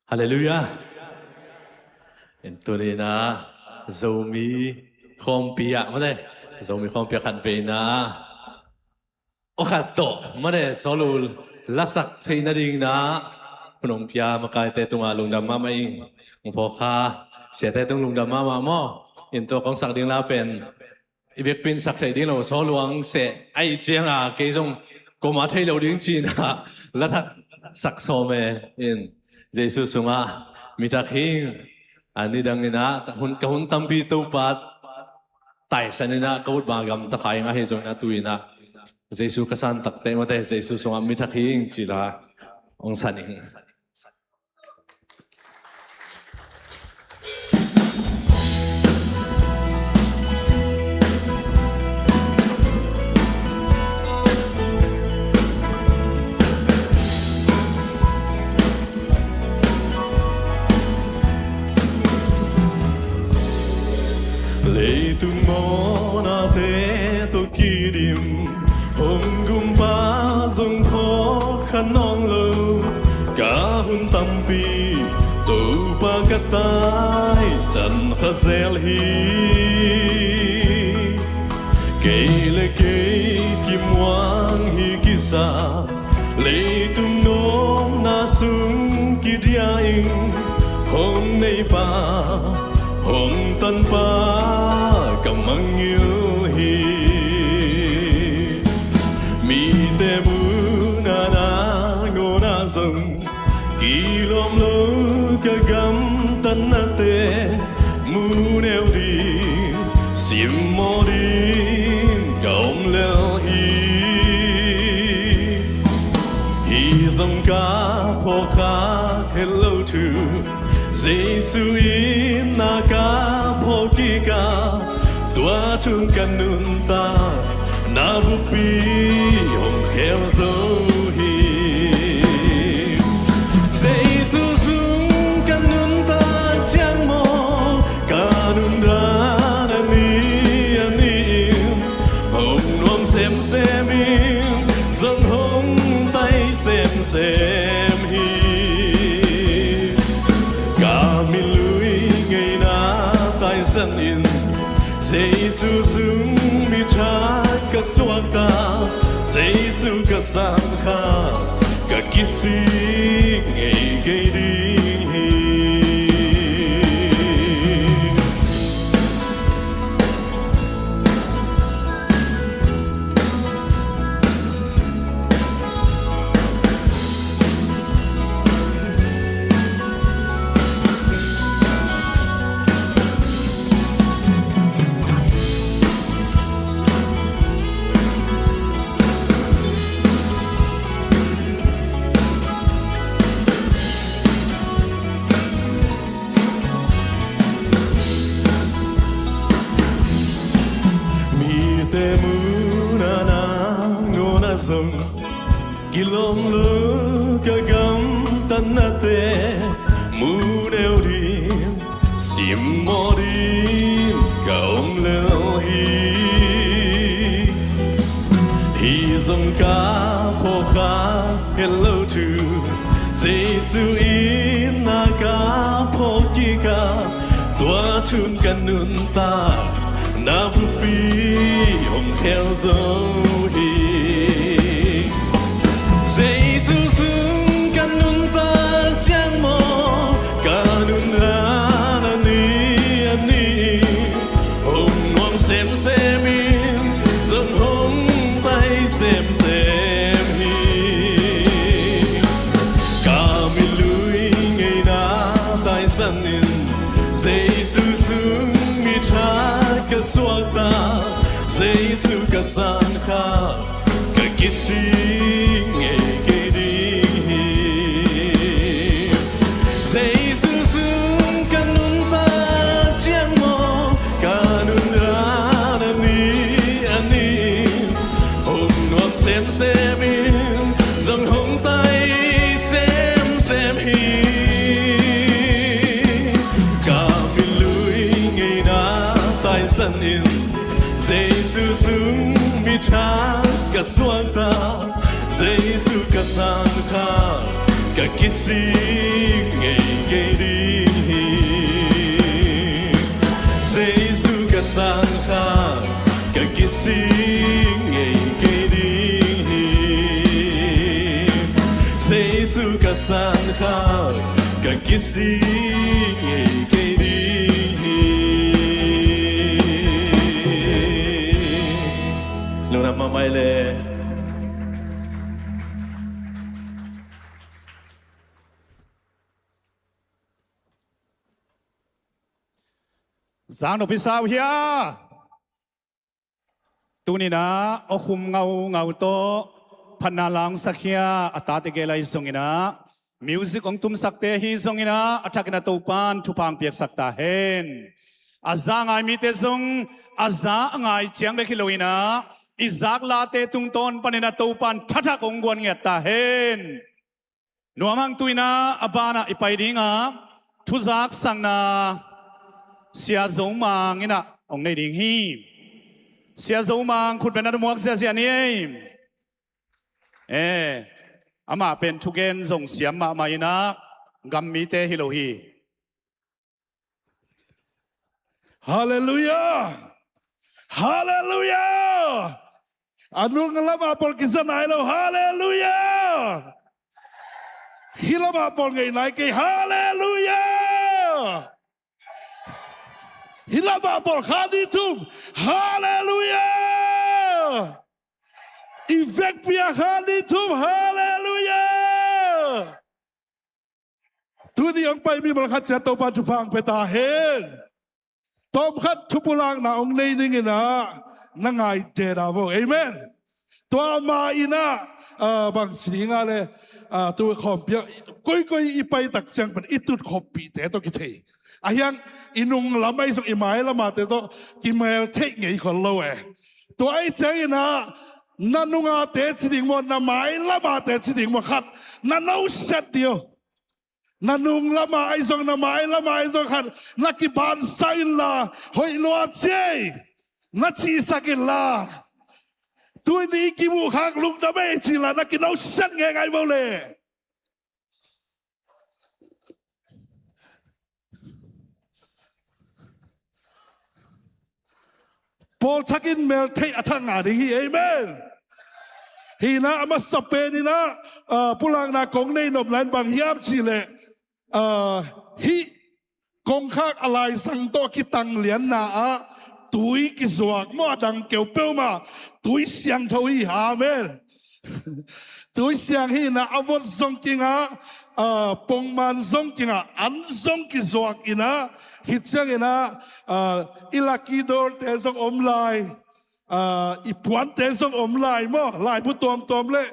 Halleluiah. In tuni-in ah Zomi khawmpi ah mate, Zomi khawmpi ah khat vei-in ah aw khat tawh mate, solo lasak theih nadingin ah hun hong pia makaite tungah lungdam mahmah ing. Hong phawk kha siate tung lungdam mahmah maw. In tua kong sak ding la pen i vekpi-in sak theih ding lo, solo hong seh ahih ciangin kei zong kuamah thei lo ding ci-in ah lathak sak sawm e. In Jesu sungah mi thak hi ing. A nidangin ah hun, ka hun tampi Topa taisan in ah ka ut bang a gamta kha ing, ahi zongin ah tu-in ah Jesu ka san tak teh mate, Jesu sungah mi thak hi ing ci-in ah hong san ing. Leitung mawhnate tawh kidim, hong gumpa zong phawk kha nawn lo. Ka hun tampi Topa ka taisan kha zel hi. Kei le kei kimuang hi kisa, leitung nuamna sung kidia ing, hong neipa, hong tanpa ka mangngilh hi. Mite muhna nangawn ah zong kilawm lo ka gamtatnate, mu neu ding, simmawh ding ka om lel hi. Hih zong ka phawk kha het lo thu, Jesu itna ka phawk kik a, tua thu ka nuntak na buppi hong khel zo hi. Jesu sung ka nuntak ciang maw, ka nuntak a ni a ni-in hong nuam semsem in, zong hong tai semsem hi. Ka mit lui ngeina taisan in, Jesu sung mi thak ka suakta, Jesu ka san kha, ka kisik ngei kei ding hi. Mun a nangawn a zong kilawm lo ka gamtatnate mu deuh ding simmawh ding ka om lel hi. Hi zong ka phawk kha het lo thu, Jesu in na ka phawk kik a, tua thu in ka nuntakna buppi hong khel zo hi. Jesu sung ka nuntak ciang maw, ka nuntakna ni a ni hong nuam semsem in, zong hong tai semsem hi. Ka milui ngeina taisan in, Jesu sung mi thak ka suakta, Jesu ka san kha, ka kisik ngei kei ding hi. Jesu sung ka nuntak ciang maw, ka nuntakna ni a ni hong nuam semsem in, zong hong tai semsem hi. Ka milui ngeina taisan in, Jesu sung mi thak ka suakta, Jesu ka san kha, ka kisik ngei kei ding hi. Jesu ka san kha, ka kisik ngei kei ding hi. Jesu ka san kha, ka kisik ngei kei ding hi. Lungdam mahmah le. Zang nop hi sau hia. Tuninah awkhum ngaungau tawh phatna la hong sak hia, a tate gel ahi zonginah, music hong tumsakte ahi zonginah, a thakin a Topan thupha hong piaksak ta hen. A za a ngai mite zong a za a ngai ciang bek hi loinah, i zak late tungtawn panin a Topan thathak hong guan ngiat ta hen. Nuam hang, tuinah a banah i pai dingah thuzaksakna Sia Zo Mang innah hong nei ding hi. Sia Zo Mang, khutbetna muak ziahziah ni ei. Eh, amah pen thugen zong siam mahmah innah, gam mite hi lo hi. Halleluiah! Halleluiah! A nung lamah pawl kiza nai lo. Halleluiah! Hih lamah pawl ngei nai kei. Halleluiah! Hih lamah pawl kha ni thum. Halleluiah! I vekpi-a kha ni thum. Halleluiah! Tuni hong pai mi malkhat ciat Topan thupha hong pia ta hen. Tawmkhat thupulakna hong nei ninginah na ngai deda vo. Amen. Tua ma innah, ah, bangci dingah le, ah, tu khawmpi ah koikoi i paitak ciang pen i tutkhawmpihte tawh kithei. A hiang i nung lam ahi zong i mai lamate tawh kimel theih ngei khol lo e. Tua ahi cianginah na nungate ci ding maw, na mai lamate ci ding maw, khat na noset dih uh. Na nung lamah ahi zong, na mai lamah ahi zong khat na kibansa inla, hoih lua ci ei, na cihsak inla. Tuni kimuhkhak lungdam ei cila na kinoset ngeingai vo le. Pawl thakin mel theih a thak ngah ding hi. Amen. Hinah a masa peninah, ah, pulakna kong nei nopna in bang hiam cihleh, ah, hih kongkhak a laizang tawh kitanglianna ah tui kizuak maw, a dang keu peuhmah tui siangtho hi. Amen. Tui siang hi inah a vot zong kingah, ah, pongman zong kingah, an zong kizuak inah, khit cianginah, ah, i lucky draw-te zong om lai, ah, i puante zong om lai maw, laibu tuamtuam le,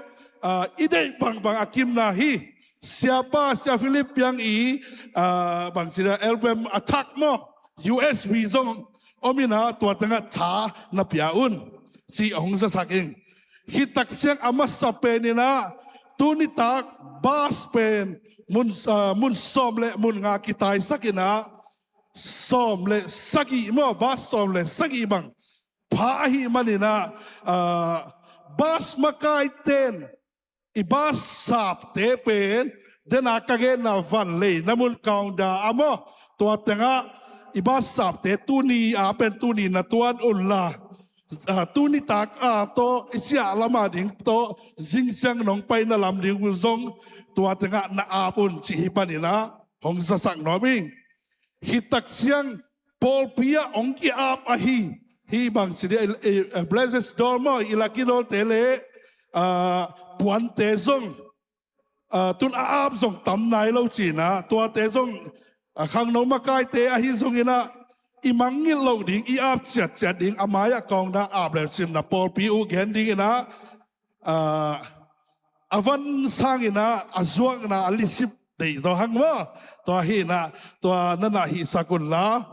ah, i deih bangbang a kimna hi. Siapa, Sia Philip Piang i, ah, bangci ding, album a thak maw, U S B zong om inah tua tengah tha na pia un. cih hong zasak ing. Khit tak ciang a masa pen in ah, tuni tak bus pen mun, ah, mun sawm le mun nga kitaisak in ah, sawm le sagih maw, bus sawm le sagih bang pha ahih manin ah, ah, bus makaite in i bus sapte pen, den a ka genna vanlei na mun kaungda a maw, tua teng ah i bus sapte tuni a pen tuni na tuan un la, ah, tuni tak a tawh i ciah lam a ding tawh zing ciang nong paina lam ding uh zong tua teng ah na ap un cih hi panin ah hong zasak nuam ing. Khit tak ciang pawlpi ah hong ki-ap ahi, hih bang ci dih, eh, eh, Blessed Door maw, i lucky door-te le, ah, puante zong, ah, tun a ap zong tam nai lo ci in ah, tuate zong, ah, khangno makaite ahi zongin ah, i mangngilh loh ding, i ap ciatciat ding, a mai-ah kaungda ap le cin na pawlpi uh gen ding in ah, ah, a van sangin ah, a zuakna, a lisip deih zaw hang maw. Tua hi in ah, tua na na hihsak un la.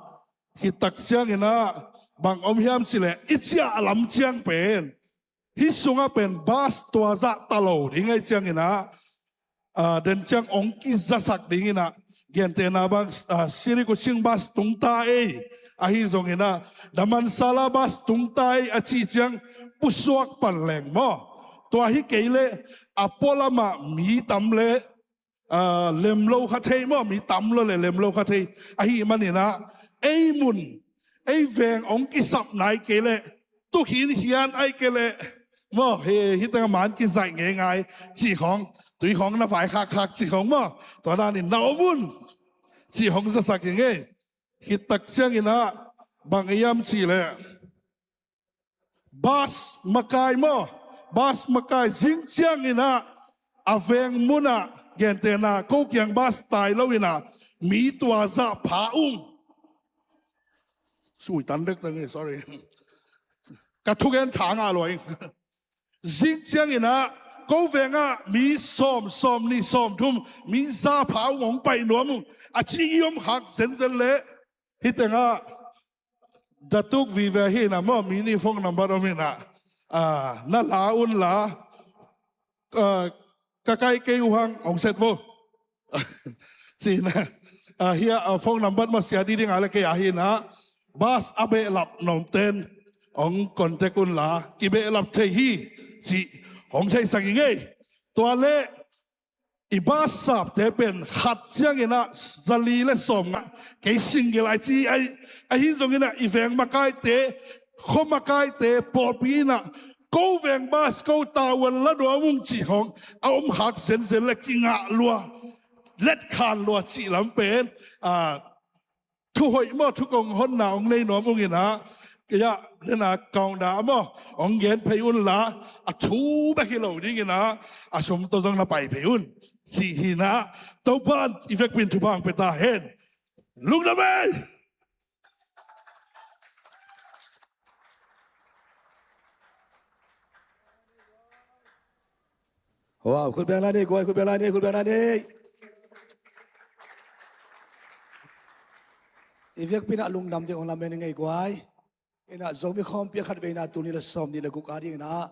Khit tak ciangin ah, bang om hiam cih leh, i ciah lam ciang pen, hih sungah pen bus tua zah ta lo ding ahih ciangin ah, ah, den ciang hong kizasak ding in ah, gentehna bang, ah, Sri Kuching bus tung ta ei, ahi zongin ah, Damansala bus tung ta ei a cih ciang pusuak pan leng maw. Tua hi kei leh, a pualam ah mi tam leh, ah, lem lo kha thei maw, mi tam lo le lem lo kha thei. Ahih manin ah, ei mun, ei veng hong kisap nai kei leh, tu khin hian ahih kei leh maw, hi, hih teng a man kizaih ngeingai cih khawng, tui khawng na vai khakkhak cih khawng maw, tua danin na om un cih hong zasak ing ei. Khit tak ciangin ah, bang hiam cih leh, bus makai maw, bus makai zing ciangin ah, a veng mun ah, gentehna, ko kiang bus tai lo in ah, mi tua zah pha ung. Sui tan dek tang e, sorry. Ka thugen tha ngah lua ing. Zing ciangin ah, ko veng ah mi sawm, sawm nih, sawm thum, mi zah pha ung, hong pai nuam ung a ci i om khak zenzen leh, hih teng ah, Datuk Vive hi in ah maw, mi nih phone number om hi in ah, ah, na la un la, ah, ka kai kei uh hang hong set vo. Ci in ah, ah, hih ah, ah, phone number maw, sia di ding a le kei a hi in ah, bus a behlap nuamten hong contact un la, kibehlap thei hi cih hong theisak ing ei. Tua leh, i bus sapte pen khat ciangin ah zali le sawmnga, kei single ai ci ai, ahi zongin ah i veng makaite, khua makaite, pawlpi in ah, ko veng bus ko tavuan la nuam ung cih khawng a om khak zenzen leh, kingah lua, letkhan lua cih lam pen, ah, thu hoih maw, thu kong honna hong nei nuam ung in ah, kei ah, den a kaungda maw, hong gen phei un la, a thu bek hi lo ding in ah, a sum tawh zong na pai phei un cih hi in ah, Topa'n i vekpi in thupha hong pia ta hen. Lungdam ei. Wow, khut beng lai ni, guai, khut beng lai ni, khut beng lai ni. I vekpi in ah lungdam ding hong lamen ing ei guai. In ah Zomi khawmpi ah khatveina tul nih le sawm nih le guk a ding in ah,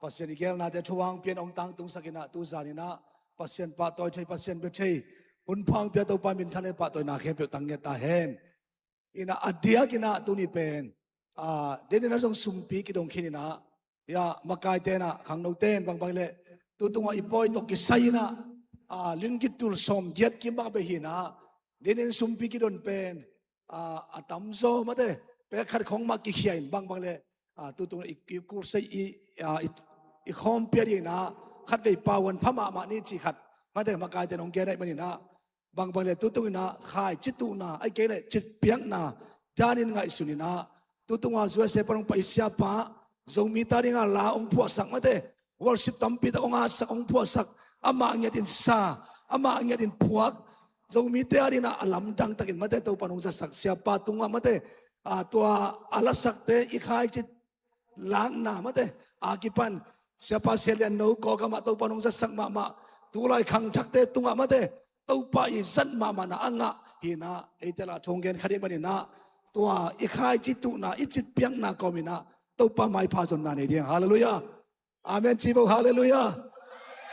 Pasian i geelnate thu hong pian hong tangtungsak in ah, tuzan in ah Pasian pahtawi thei, Pasian bia thei hun pha hong pia Topa minthan le pahtawina khempeuh tang ngiat ta hen. In ah a diak in ah tuni pen, ah, den in ah zong sumpi kidong khin in ah, ya, makaite in ah, khangnote in bangbang leh, tu tungah i pawi tawh kisai in ah, ah, linggit tul sawmgiat kim bang a bei hi in ah, den in sumpi kidon pen, ah, a tamzaw mate, pek khat khawng mah kikhia in bangbang leh, ah, tu tungah i, i kursei i, ah, i, i khawmpi a ding in ah, khatvei pauan pha mahmah ni cih khat mate, makaite in hong gen ahih manin ah, bangbang leh tu tung in ah khaici tuhna, ahih kei leh citpiakna danin ngaihsun in ah, tu tung a U S A pan hong pai siapa, Zomite a ding a la hong phuahsak mate, worship tampi tak hong hatsak, hong phuahsak, amah ngiat in sa, amah ngiat in phuak, Zomite a ding in ah a lamdang takin mate Topa'n hong zatsak siapa tungah mate, ah, tua a lasakte i khaici lakna mate, a kipan, siapa Sia Lian No kawkam ah Topa'n hong zatsak mahmah, tulai khangthakte tungah mate, Topa i zat mahmahna a ngah hi in ah, eite lah thu hong gen kha ding manin ah, tua i khaici tuhna, i citpiakna kawmin ah, Topa maipha zonna nei ding. Halleluiah. Amen ci vo, halleluiah.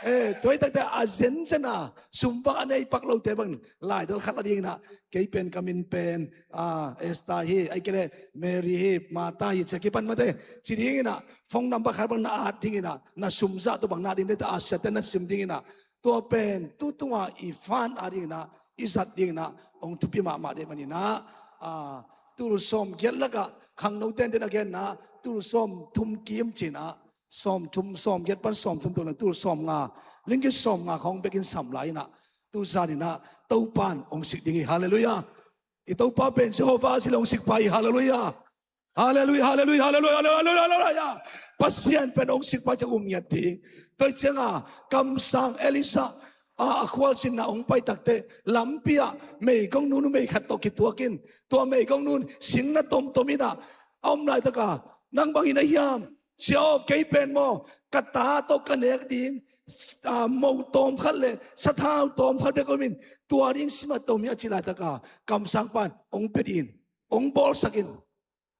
Eh, tua hi takte a zenzen a sum bang a nei pak lote bangin laidal khat la dingin ah, kei pen ka min pen, ah, Esther hi, ahih kei leh Mary hi, Martha hi, ci a kipan mate, ci dingin ah, phone number khat bang na at dingin ah, na sum zah tawh bang na ding dente, a siate na sim dingin ah, tua pen tutung a i fund a dingin ah, i zat dingin ah hong thupi mahmah ding manin ah, ah, tul sawmgiat lakah khangno tenten a genna tul sawmthum kim ci-in ah, sawmthum, sawmgiat pan sawmthum tawh leng tul sawmnga, ringgit sawmnga khawng bekin sam lai-in ah, tu zanin ah Topa'n hong sik ding hi. Halleluiah. I Topa pen Jehovah a cih leh hong sikpa hi. Halleluiah. Halleluiah, halleluiah, halleluiah, halleluiah, halleluiah. Pasian pen hong sikpa ciang um ngiat ding. Tua hi cianga kamsang Elisha, a, a khualzinna hong pai takte, lampi ah meigongnu numei khat tawh kituakin, tua meigongnu in singna tomtom in ah, a om laitaka, nang bang hi na hiam? Sia aw, kei pen maw, ka ta tawh ka nek ding, ah, mo tawm khat le sathau tawm khat bek om in, tua ding sim a tom hi a ci laitaka, kamsangpa'n hong pia dingin hong bawlsak in,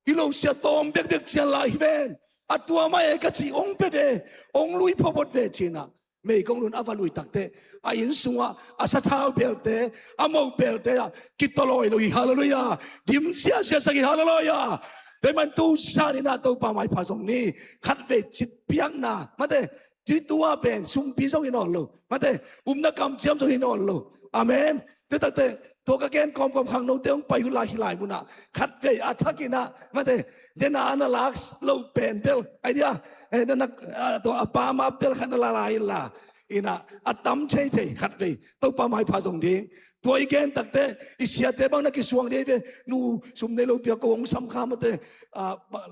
hi lo sia, tawm bekbek cian lai hi ven, a tua mah e ka ci, hong pia ve, hong lui phawbawt ve ci-in ah, meigongnu in a va lui takte, a inn sungah a sathau belte, a mo belte ah kitawlawi lo hi. Halleluiah. Dim ziahziah sak hi. Halleluiah. Tua hi man tu zanin ah Topa maipha zong ni. Khatvei citpiakna, mate, tuitu ah pen sumpi zong hi nawn lo, mate, upna kamciam zong hi nawn lo. Amen. Tua hi takte, tua ka gen kawmkawm khangnote hong pai uh lai, hih lai munah khatvei a thakin ah, mate, dena a na lak loh pen bel, ai dia, eh, na, na, ah, tua a pa mah bel khat na la lai inla, in ah, a tam theithei khatvei Topa maipha zong ding. Tua i gen takte, i siate bang na kisuang ding hi ve. Nu, sum nei lo pia, ko hong sam kha, mate, ah, ba,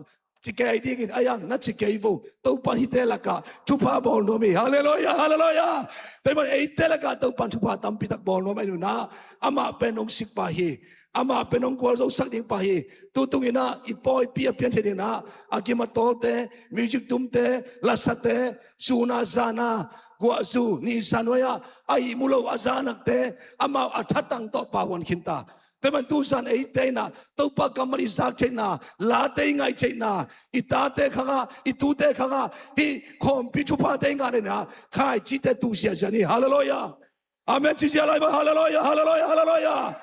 ci kei dingin, a yang na ci kei vo. Topa'n hihte lakah thupha bawl nuam hi. Halleluiah, halleluiah. Tua hi man eite lakah Topa'n thupha tampi tak bawl nuam ahih manin ah, amah pen hong sikpa hi. Amah pen hong gualzosak dingpa hi. Tutungin ah i pawipi a pianthei dingin ah, a gim a tawlte, music tumte, lasate, sun a zan a, guahzu, nisa nuai-ah a ihmu lo a zanakte, amau a thatang tawh pauhuan khinta. Tua hi man tu zan eite in ah Topa kammal i zak theihna, late i ngaih theihna, i tate khangah, i tute khangah, hih khawmpi thuphate i ngah theihna, khaicite tu ziahziah ni. Halleluiah. Amen ci ziah lai bang. Halleluiah, halleluiah, halleluiah.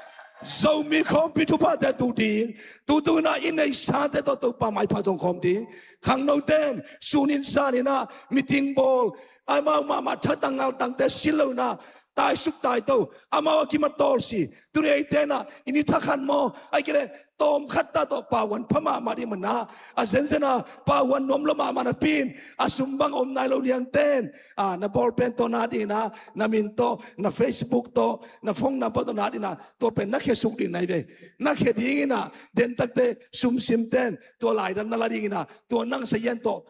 Zomi khawmpi thuphate tu ding. Tutungin ah i neihsate tawh Topa maipha zong khawm ding. Khangnote'n sunin zanin ah meeting bawl, amau mahmah thatang ngaltangte si lo in ah, taisuk taito, amau a gim a tawl si. Tuni eite in ah i ni thakhat maw, ahih kei leh tawmkhat ta tawh pauhuan pha mahmah ding manin ah, a zenzen a pauhuan nuam lo mahmah napi in, a sum bang om nai lo liangte'n, ah, na ballpen tawh na dingin ah, na min tawh, na Facebook tawh, na phone number tawh na dingin ah, tua pen na khesuk ding na hi ve. Na khe dingin ah, den takte sumsimte'n tua laidam na la dingin ah, tua nang sazian tawh